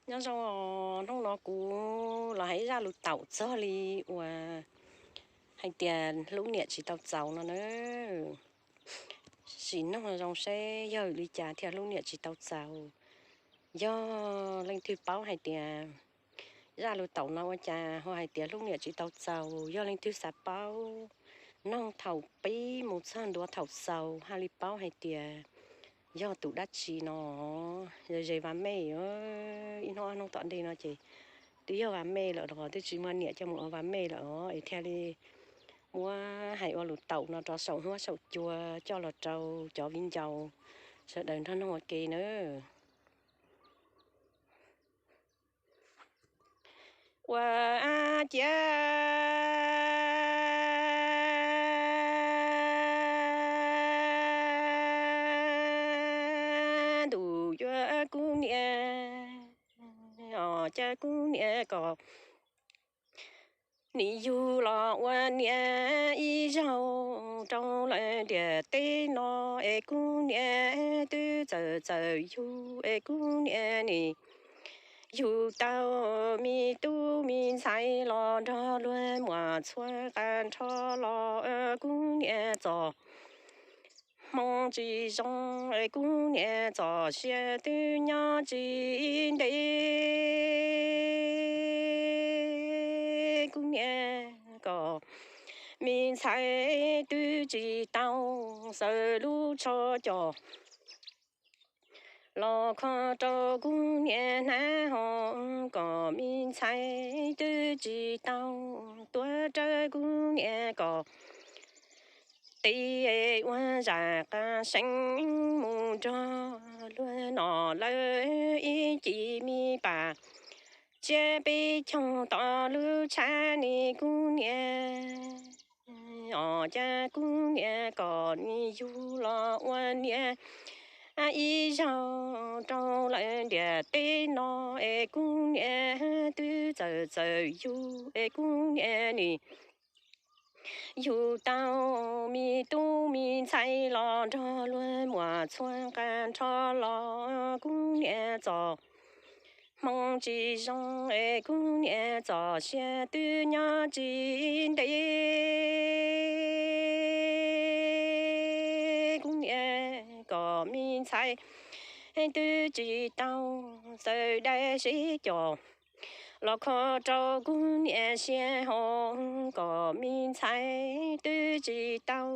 Nyob zoo, hnub no kuv los hais zaj lus taum txog li uas hais tias hlub niam tsis tau txaus no na. Sim noog zoo seb yog li cas thiaj hlub niam tsis tau txaus. Yog leej twg paub hais tias zaj lus taum no ua cas ho hais tias hlub niam tsis tau txaus, yog leej twg xav paub, noog thaum pib mus txog ntua thaum xaus haj li paub hais tias yog tus dab tsi no. Ze Vam Mej, ib hnub ob hnub tom ntej no ces twb yog Vam Mej lawm los twb tsis muaj niam coj mus ua Vam Mej lawm os, es thiaj li muab hais ua lus taum no rau saum huab saum cua coj los rau cov viv ncaus sawv daws nrog noog ua ke nawb. Ua ciav ntuj yuav kub niam, o, cas kub niam kom nim yug los ua niam ib zaug rau lawm ntiaj teb no, es kub niam twb txawm txawm yug, es kub niam nim yug tau me tub me ntxhais los nrog luag muam txhua qab nrho los, kub niam txom hmoo tsis zoo, es kub niam txom siab twb nyob tsis ntev. Kub niam kom me ntxhais twb tsis tau xaws lub tsho coj los kho rau kub niam hnav ho, kom me ntxhais twb tsis tau tuav rawv kub niam kom tis ua zam qab seev mus nrog luag no lawm ib cim me pas tsiab peb caug tom lub tshab ni kub niam. O, cas kub niam kom nim yug los ua niam ib zaug rau lawm ntiaj teb no, es kub niam twb txawm txawm yug, es kub niam nim yug tau me tub me ntxhais los nrog luag muam txhua qab nrho los, kub niam txom hmoo tsis zoo, es kub niam txom siab twb nyob tsis ntev. Kub niam kom me ntxhais twb tsis tau xaws dab sib coj los kho rau kub niam siab ho, kom me ntxhais twb tsis tau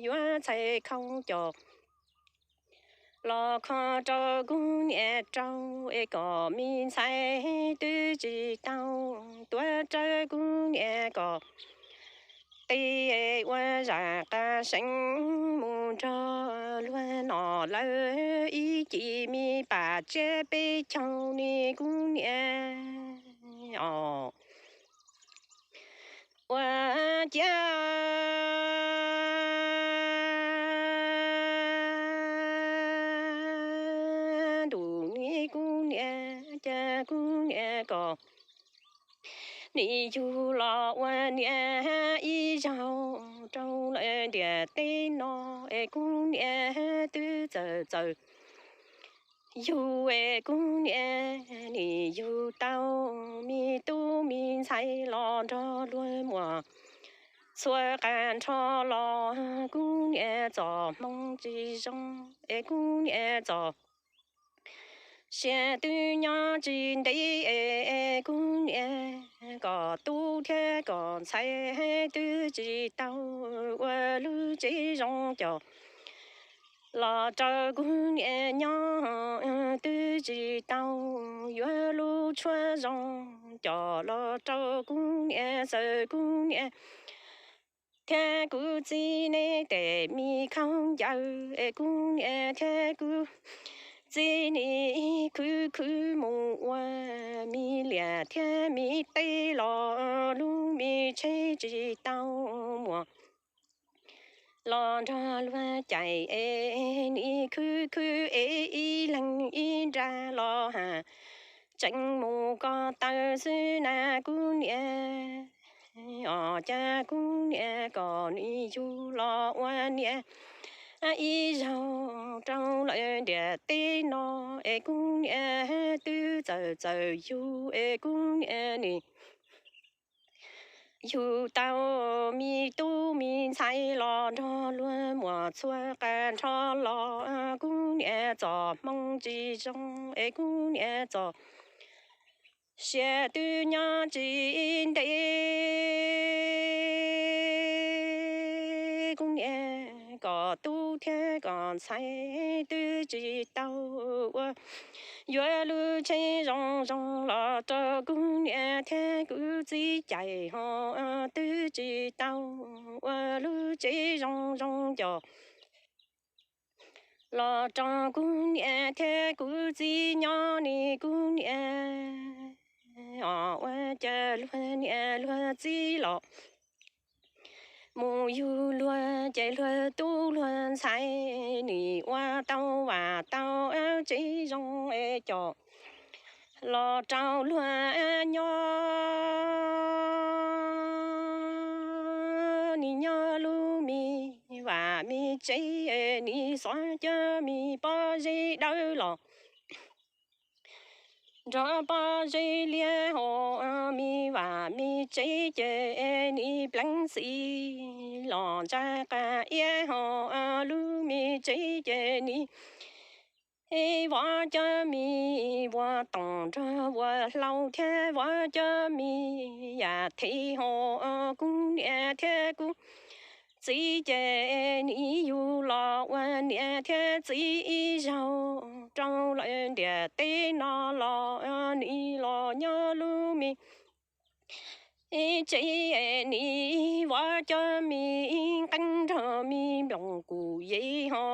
yuav txhais khau coj los kho rau kub niam rau, es kom me ntxhais twb tsis tau tuav rawv kub niam kom tis ua zam qab seev mus nrog luag no lawm ib cim me pas tsiab peb caug ni kub niam. O, ua ciav ntuj ni kub niam, cas kub niam kom nim yug los ua niam ib zaug rau lawm ntiaj teb no, es kub niam twb txawm txawm yug, es kub niam nim yug tau me tub me ntxhais los nrog luag muam txhua qab nrho los, kub niam txom hmoo tsis zoo, es kub niam txom siab twb nyob tsis ntev, es kub niam kom tub thiab kom ntxhais twb tsis tau ua lub tsev zoo coj los rau kub niam nyob, twb tsis tau yuav lub tshuab zoo coj los rau kub niam, txawm kub niam thiab kuv txiv neb tej me khaub ncaws, es kub niam thiab kuv txiv nim khwv khwv mus ua me liaj thiab me teb los, lub me tsheb tsis tau muaj los nrog luag caij, es nim khwv khwv es ib leeg ib nra los has tseem mus ko taw xwb na kub niam. O, cas kub niam kom nim yug los ua niam ib zaug rau lawm ntiaj teb no es kuv niam twb txawm txawm yug es kuv niam nim yug tau me tub me ntxhais los nrog luag muaj txhua qab nrho los kuv niam txoj hmoo tsis zoo es kuv niam txoj sia twb nyob tsis ntev. Kuv niam kom tub thiab kom ntxhais twb tsis tau ua, yuav lub tsheb zoo zoo los rau kuv niam thiab kuv txiv cais ho twb tsis tau ua lub tsev zoo zoo coj los rau kuv niam thiab kuv txiv nyob ni kuv niam. Ua cas luag niam luag txiv los mus yug luag ces luag tub luag ntxhais nim ua tau vam tau tsev zoo es coj los rau luag nyob ni nyob lub me vaj me tsev nim xov cov me pob zeb dawb los nrog pob zeb liab ho me vaj me tsev ces nim pleev xim los ntsa qab iab ho lub me tsev ces nim vov cov me vuas toom nrog vuas hlau thiab vov cov me yam thib ho kuv niam thiab kuv txiv ces nim yug los ua niam thiab txiv ib zaug rau lawm ntiaj teb no los nim los nyob lub me tsev nim vov cov me nqeeb nrog me nplooj kuj yev ho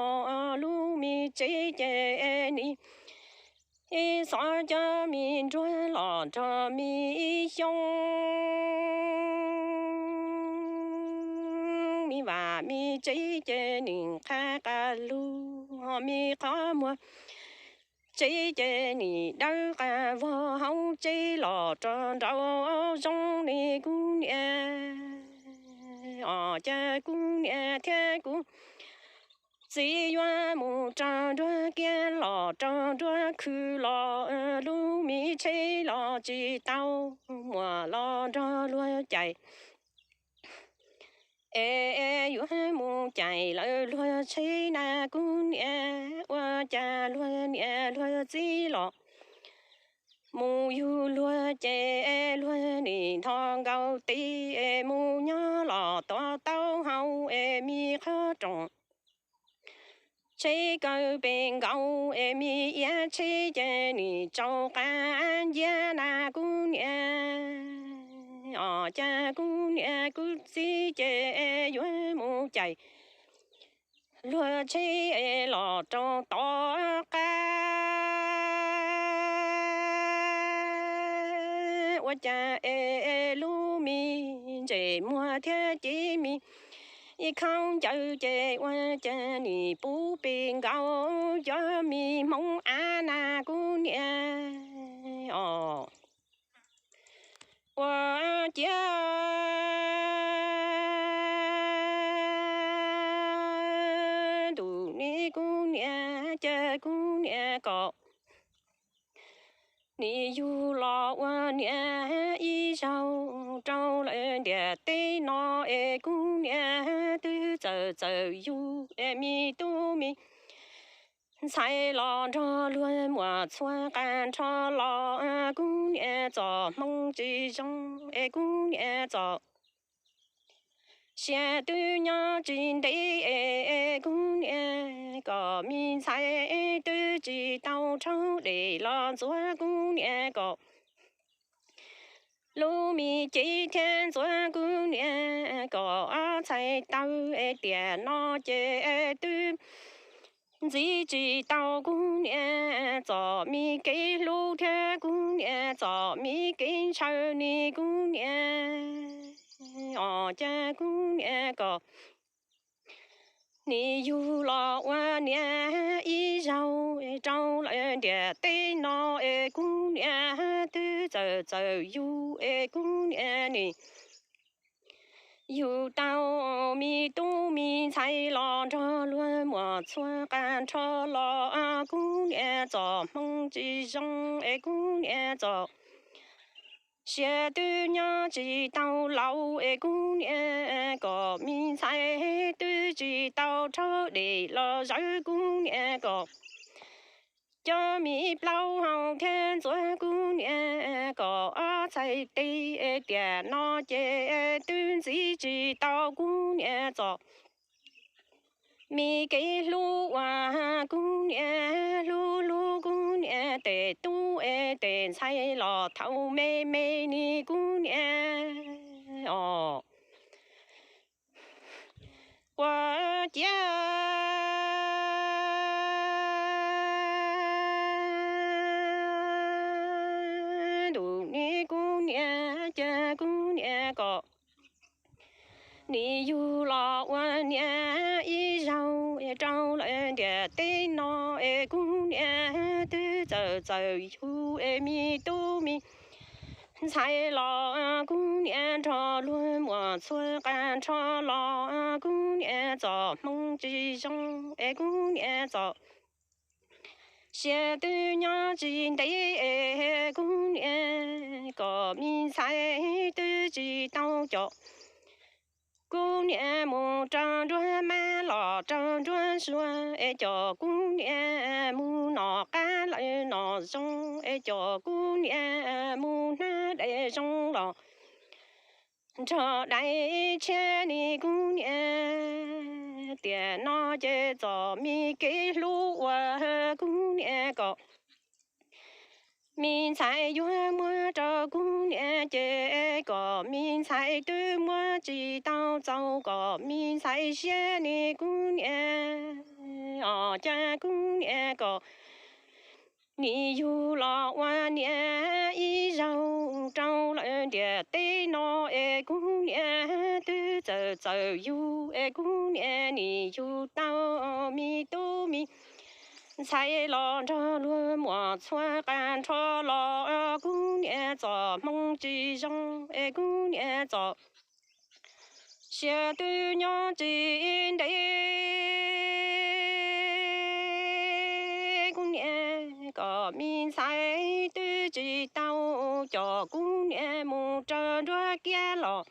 lub me tsev ces nim xov cov me nruas los nrog me xyoob me vaj me tsev ces nim qhab qab lug ho me qhov muag tsev ces nim dawb qab vog hauv tsev los rau nraum zoov ni kuv niam. Os, cas kuv niam thiab kuv txiv yuav mus rau nruab kiab los rau nruab khw los lub me tsheb los tsis tau muaj los nrog luag cais es yuav mus cais lawm luag tsheb na kuv niam. Ua cas luag niam luag txiv los mus yug luag ces luag nim nthos nkaus tes es mus nyob los tod taub hau es me qhov rooj tsheb kaw pes nkaus es me iav tsheb ces nim tsaus qab nciab na kuv niam. Os, cas kuv niam kuv txiv ces yuav mus cais luag tsheb los rau tom qab. Ua cas es lub me ntsej muag thiab cev me ib khaub ncaws ces ua cas nim puv pes nkaus cov me hmoov av na kuv niam. Os, ua ciav ntuj ni kuv niam, cas kuv niam kom nim yug los ua niam ib zaug rau lawm ntiaj teb no es kuv niam twb txawm txawm yug es me tub me ntxhais los nrog luag muaj txhua qab nrho los kuv niam txoj hmoo tsis zoo es kuv niam txoj sia twb nyob tsis ntev es kuv niam kom me ntxhais twb tsis tau rhaub dej los ntxuav kuv niam kom lub me cev thiab ntxuav kuv niam kom ob txhais taw es tiam no ces twb ntxiv tsis tau kuv niam txoj me kev hlub thiab kuv niam txoj me kev ntshaw ni kuv niam. Os, cas kuv niam kom nim yug los ua niam ib zaug rau lawm ntiaj teb no es kuv niam twb txawm txawm yug es kuv niam nim yug tau me tub me ntxhais los nrog luag muam txhua qab nrho los, kub niam txom hmoo tsis zoo es kub niam txom siab twb nyob tsis tau laus es kub niam kom me ntxhais twb tsis tau rhaub dej los zawv kub niam kom cov me plaub hau thiab ntxuav kub niam kom ob txhais tes es tiam no ces twb ntxiv tsis tau kub niam txom me kev hlub uas kub niam hlub hlub kub niam tes tub es tes ntxhais los thaum me me ni kub niam os. Ua ciav ntuj ni kub niam, cas kub niam kom nim yug los ua niam ib zaug rau lawm ntiaj teb no es kub niam twb txawm txawm yug es me tub me ntxhais los kub niam nrog luag muam txhua qab nrho los kub niam txom hmoo tsis zoo es kub niam txom siab twb nyob tsis ntev es kub niam kom me ntxhais twb tsis tau com kub niam mus rau nruab mab los rau nruab suav es com kub niam mus nom qab lawm nom zoo es com kub niam mus hnab dais zoo los nrog dais tshiab ni kub niam. Tiam no ces txom me kev hlub uas kub niam kom me ntxhais yuav muab rau kub niam ces kom me ntxhais twb muab tsis tau txaus kom me ntxhais siab ni kub niam os, cas kub niam kom nim yug los ua niam ib zaug rau lawm ntiaj teb no es kub niam twb txawm txawm yug es kub niam nim yug tau me tub me ntxhais los nrog luag muam txhua qab nrho los kub niam txom hmoo tsis zoo es kub niam txom siab twb nyob tsis ntev kub niam kom me ntxhais twb tsis tau com kub niam mus rau nruab kiab los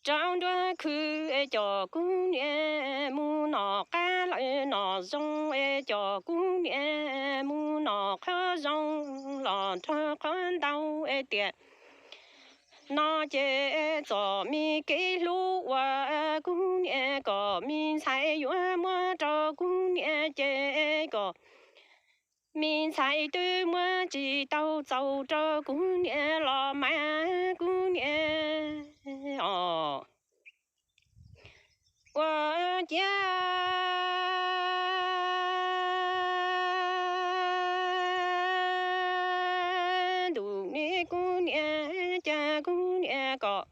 rau nruab khw es com kub niam mus nom qab lawm nom zoo es com kub niam mus nom qhov zoo los nrog qhov ntau es tiam no ces txom me kev hlub uas kub niam kom me ntxhais yuav muab rau kub niam ces kom me ntxhais twb muab tsis tau txaus rau kub niam los mas kub niam os. Ua ciav ntuj ni kub niam, cas kub niam kom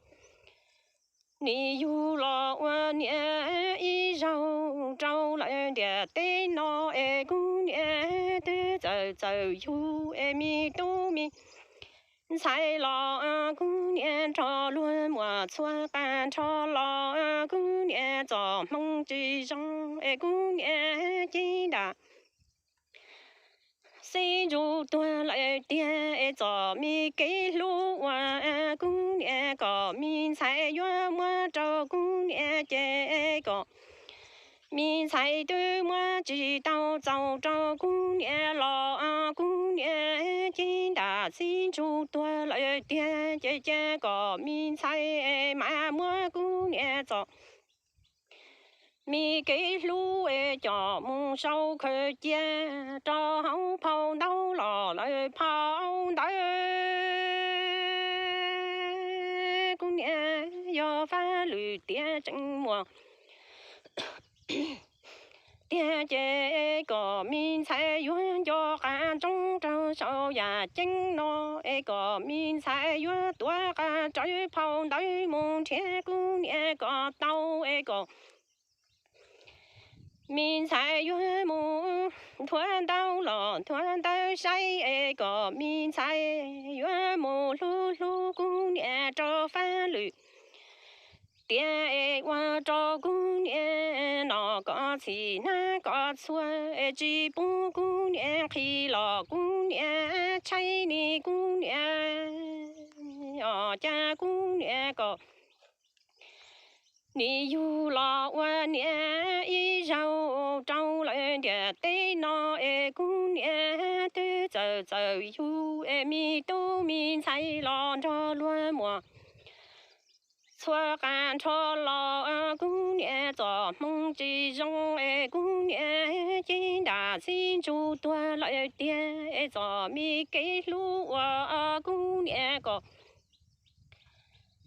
nim yug los ua niam ib zaug rau lawm ntiaj teb no es kub niam twb txawm txawm yug es me tub me ntxhais los kub niam nrog luag muam txhua qab nrho los kub niam txom hmoo tsis zoo es kub niam ceeb nram xib ntsuj tuag lawm tiag es txom me kev hlub uas kub niam kom me ntxhais yuav muab rau kub niam ces kom me ntxhais twb muab tsis tau txaus rau kub niam los kub niam ceeb nram xib ntsuj tuag lawm tiag ces cia kom me ntxhais mas muab kub niam txom me kev hlub es com mus sau khaws cia rau hauv phau ntawv los lawm phau ntawv. Kub niam yog faj lwm tiam tseem muaj tiag ces kom me ntxhais yuav nco qab ntsoov rau saum yam ceeb no es kom me ntxhais yuav tuav qab rawv phau ntawv mus nrhiav kub niam kom tau es kom me ntxhais yuav mus nthuav ntawv los nthuav ntawv saib es kom me ntxhais yuav mus hlub hlub kub niam rau faj lwm tiav es ua rau kuv niam nom kov txhim hnab kov txhua es tsis pub kuv niam nqhis los kuv niam tshaib ni kuv niam os, cas kuv niam kom nim yug los ua niam ib zaug rau lawm ntiaj teb no es kuv niam twb txawm txawm yug es me tub me ntxhais los nrog luag muam txhua qab nrho los kuv niam txom hmoo tsis zoo es kuv niam cev nram xib ntsug tuag lawm tiag es txom me kev hlub uas kuv niam kom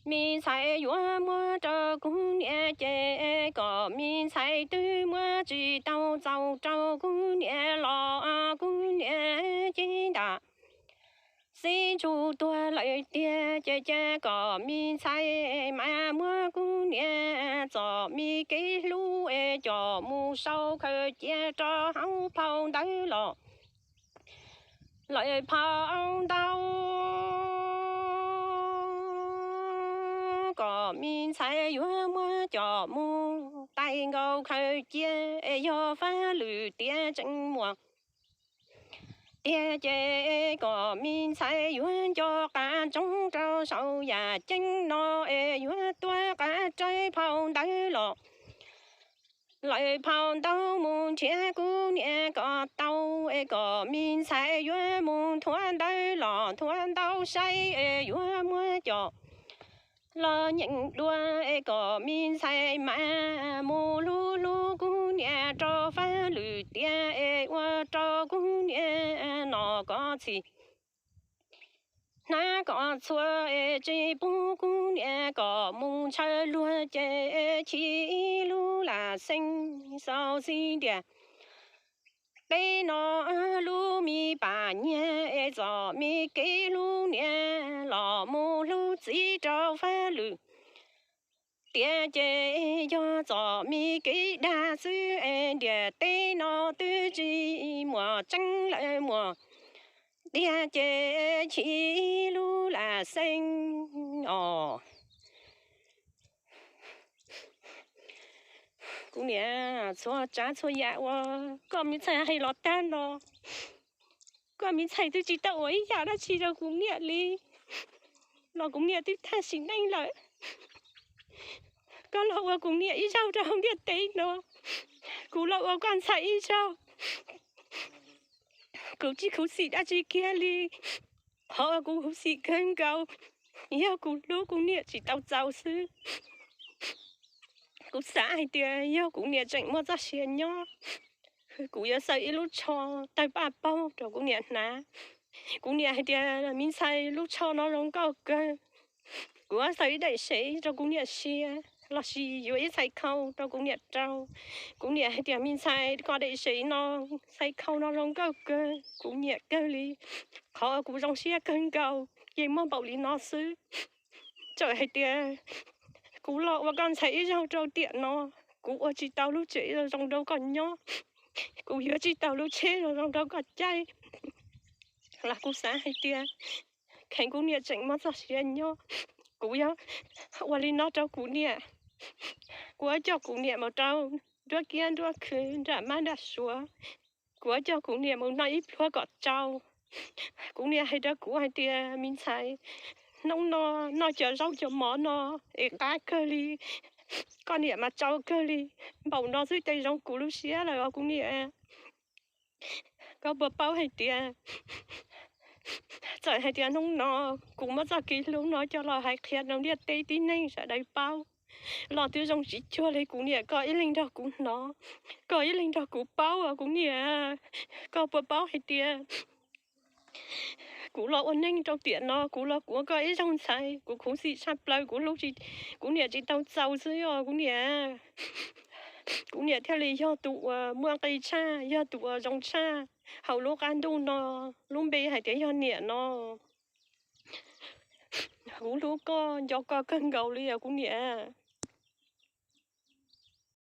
me ntxhais yuav muab rau kuv niam ces kom me ntxhais twb muab tsis tau txaus rau kuv niam los kuv niam cev nram xib ntsug tuag lawm tiag ces cas kom me ntxhais mas muab kuv niam txom me kev hlub es coj mus sau khaws cia rau hauv phau ntawv los lawm phau ntawv kom me ntxhais yuav muab coj mus tais nkaus khaws cia es yog fab lwm tiav tseem muaj tiag ces kom me ntxhais yuav nco qab ntsoov rau saum yam ceeb no es yuav tuav qab rawv phau ntawv los lawm phau ntawv mus nrhiav kuv niam kom tau es kom me ntxhais yuav mus nthuav ntawv los nthuav ntau saib es yuav muab coj los nyeem dua es kom me ntxhais mas mus hlub hlub kuv niam rau fab lwm tiav es ua rau kuv niam nom kov txhim hnab kov txhua es tsis pub kuv niam kom mus ntshaw luag ces chim ib lub lam xeeb xaus xib ntiaj teb no lub me pam nyiag es txom me kev hlub niam los mus hlub txiv rau fab lwm tiav ces yog txom me kev dag xwb es ntiaj teb no twb tsis muaj tseeb lawm muaj tiag ces chim ib lub lam xeeb os. Kuv niam, txhua tsav txhua yam uas koj me ntxhais hais los tag no, koj me ntxhais twb tsis tau ua ib yam dab tsi rau kuv niam li los kuv niam twb tag sim neej lawm. Koj los ua kuv niam ib zaug rau hauv ntiaj teb no, kuv los ua koj ntxhais ib zaug. Kuv tsis khuv xim dab tsi kiag li, qhov uas kuv khuv xim kawg nkaus yog kuv hlub kuv niam tsis tau txaus xwb. Kuv xav hais tias yog kuv niam tseem muaj txoj sia nyob, kuv yuav xaws ib lub tsho tawg paj paug rau kuv niam hnav. Kuv niam hais tias me ntxhais, lub tsho no zoo nkauj kawg, kuv xaws ib daim sev rau kuv niam sia, los sis yuav ib txhais khau rau kuv niam rau. Kuv niam hais tias me ntxhais, koj daim sev no, txhais khau no zoo nkauj kawg, kuv nyiam kawg li. Qhov kuv zoo siab kawg nkaus ces muaj npaum li no xwb. Txawm hais tias kuv los ua koj ntxhais ib zaug rau tiam no, kuv ua tsis tau lub tsev zoo zoo rau koj nyob, kuv yuav tsis tau lub tsheb zoo zoo rau koj caij, los kuv xav hais tias kheev kuv niam tseem muaj txoj sia nyob, kuv yuav ua li no rau kuv niam. Kuv yuav coj kuv niam mus rau nruab kiab nruab khw nram mab nram suav. Kuv yuav coj kuv niam mus noj ib pluag kom tsau. Kuv niam hais rau kuv hais tias me ntxhais, hnub no noj cov zaub cov mov no es qab kawg li, koj niam mas tsau kawg li. Npaum no xwb ces zoo kuv lub siab lawm os kuv niam. Koj puas paub hais tias txawm hais tias hnub no kuv muab txoj kev hlub no coj los hais qhia rau ntiaj teb tib neeg sawv daws paub los twb zoo tsis cuag li kuv niam koj ib leeg nrog kuv hnov, koj ib leeg nrog kuv paub os kuv niam. Koj puas paub hais tias kuv los ua neeg rau tiam no, kuv los kuv ua koj ib zaug ntxhais, kuv khuv xim tshaj plaws, kuv hlub tsis, kuv niam tsis tau txaus xwb os kuv niam. Kuv niam thiaj li yog tus uas muaj nqi tshaj, yog tus uas zoo tshaj hauv lub qab ntuj no, lub npe hais tias yog niam no. Kuv hlub koj, nco koj kawg nkaus li os kuv niam.